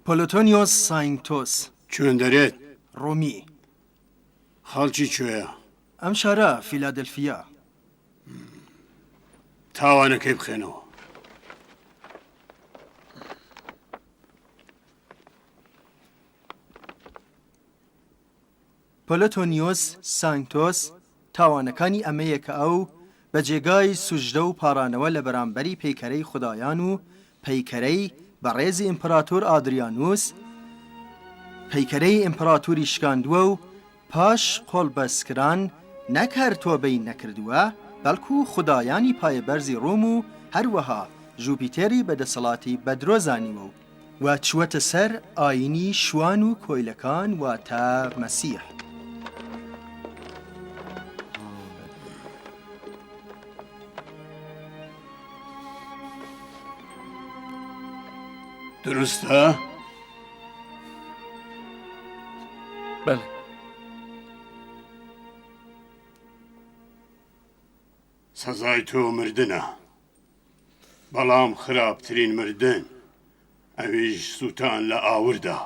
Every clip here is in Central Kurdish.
پۆلۆتۆنیۆس ساینکتۆس. کوێندەرێت؟ ڕۆمی. خەڵکی کوێیە؟ ئەم شارە، فیلادلفیا. تاوانەکەی بخوێنەوە. پۆلۆتۆنیۆس سانکتۆس تاوانەکانی ئەمەیە کە ئەو بە جێگای سوجدە و پاڕانەوە لە بەرامبەری پەیکەرەی خودایان و پەیکەرەی بەڕێزی ئیمپراتۆر ئادریانوس پەیکەرەی ئیمپراتوری شکاندووە و پاش قۆڵبەستکران نەک هەر تۆبەی نەکردووە بەڵکو خودایانی پایەبەرزی ڕۆم و هەروەها ژوپیتێری بە دەسەڵاتی بەدرۆ زانیوە و و چووەتە سەر ئایینی شوان و کۆیلەکان واتە مەسیح. دروستە؟ بەڵێ. سزای تۆ مردنە. بەڵام خراپترین مردن ئەویش سووتان لە ئاوردا.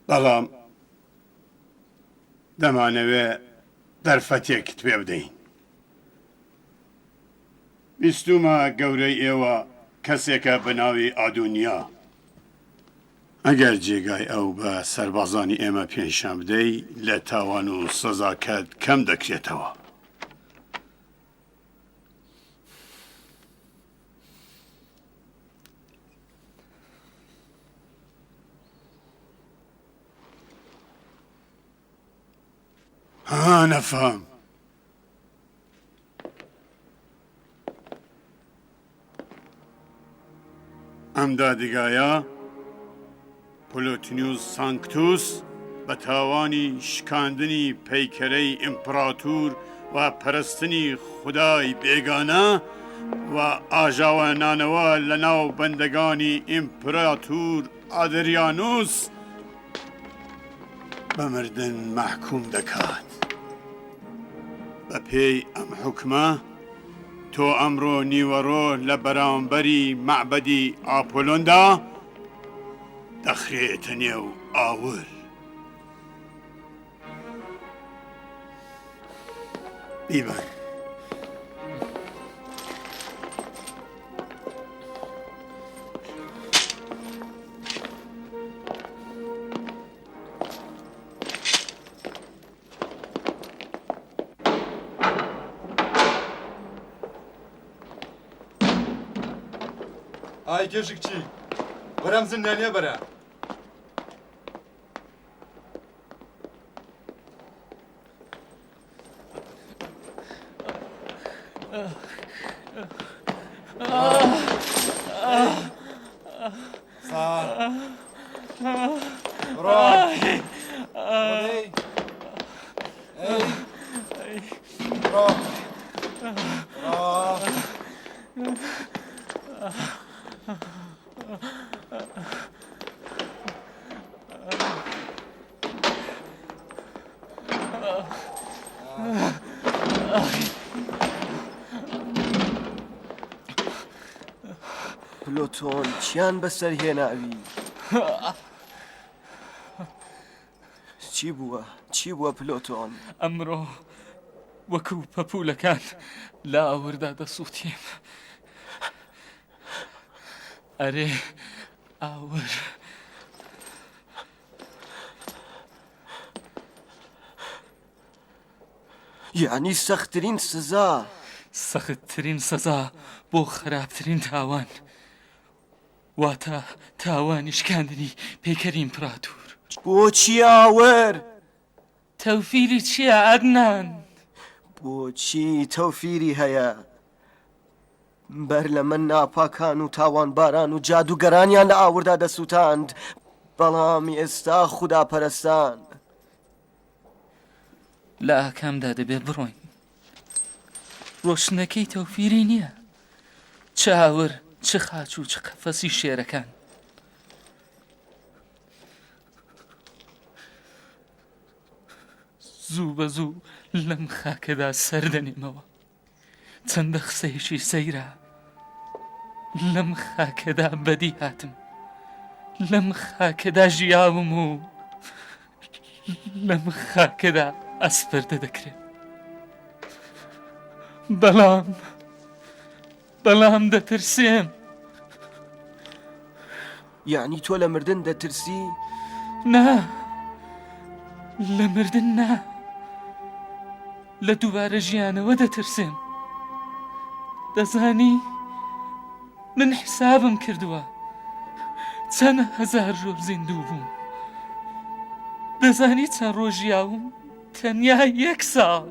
بەڵام دەمانەوێ دەرفەتێکت پێ بدەین. بیستوومە گەورەی ئێوە کەسێکە بە ناوی ئادۆنیا. ئەگەر جێگای ئەو بە سەربازانی ئێمە پێنیشان بدەی، لە تاوان و سزاکەت کەم دەکرێتەوە. ها نەفام. ئەم دادگایە پلۆتنیوس سانکتوس بە تاوانی شکاندنی پەیکەرەی ئیمپراتور و پەرستنی خودای بێگانە و ئاژاوەنانەوە لە ناو بەندەگانی ئیمپراتور ئادریانوس بە مردن مەحکوم دەکات. بە پێی ئەم حوکمە تۆ ئەمڕۆ نیوەڕۆ لە بەرامبەری مەعبەدی ئاپۆلۆندا دەخرێیتە نێو ئاور. بیبەن. ئای کێشک چی وەرە ئەم زیندانیە بەرە. پلۆتۆن چیان بەسەر هێناوی؟ چی بووە؟ چی بووە پلۆتۆن؟ ئەمڕۆ وەکو پەپوولەکان لە ئاوردا دەسووتێم. ئەرێ ئاور. یەعنی سەختترین سزا. سەختترین سزا بۆ خراپترین تاوان. واتە تاوانی شکاندنی پەیکەری ئیمپراتور. بۆچی ئاور؟ تەوفیری چییە عەدنان؟ بۆچی تەوفیری هەیە؟ بەر لە من ناپاکان و تاوانباران و جادووگەرانیان لە ئاوردا دەسووتاند، بەڵام ئێستا خوداپەرستان. لە ئاکامدا دەبێ بڕۆین. ڕۆشتنەکەی تەوفیری نییە. چ ئاور، چ خاچ و چ قەفەسی شێرەکان. زوو بە زوو لەم خاکەدا سەر دەنێمەوە. چەندە قسەیەکی سەیرە لەم خاکەدا بەدی هاتم لەم خاکەدا ژیاوم و لەم خاکەدا ئەسپەردە دەکرێت بەڵام بەڵام دەترسێم. یەعنی تۆ لە مردن دەترسی؟ نا، لە مردن نا، لە دووبارە ژیانەوە دەترسێم. دەزانی من حسابم کردووە چەند هەزار ڕۆژ زیندوو بووم. دەزانی چەند ڕۆژ ژیاوم؟ تەنیا یەک ساڵ.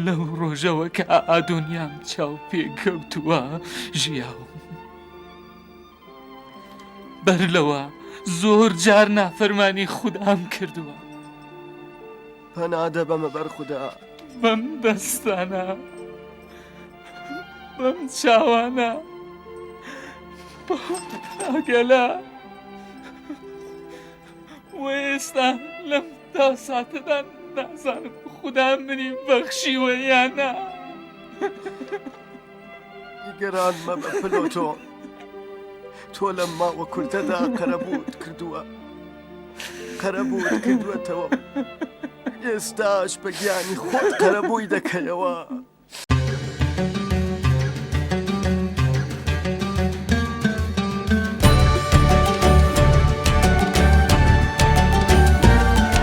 لەو ڕۆژەوە کە ئادۆنیام چاو پێکەوتووە ژیاوم بەر لەوە زۆر جار نافەرمانی خودام کردووە پەنا دەبەمە بەر خودا بەم دەستانە بەم چاوانە بەم پاگەلە و ئێستا لەم تا ساتەدا نازانم خودا منی بەخشیوە یان نا. نیگەران مەبە پلۆتۆ تۆ لەم ماوە کورتەدا قەرەبووت کردووە قەرەبووت کردووەتەوە ئێستاش بە گیانی خۆت قەرەبووی دەکەیەوە.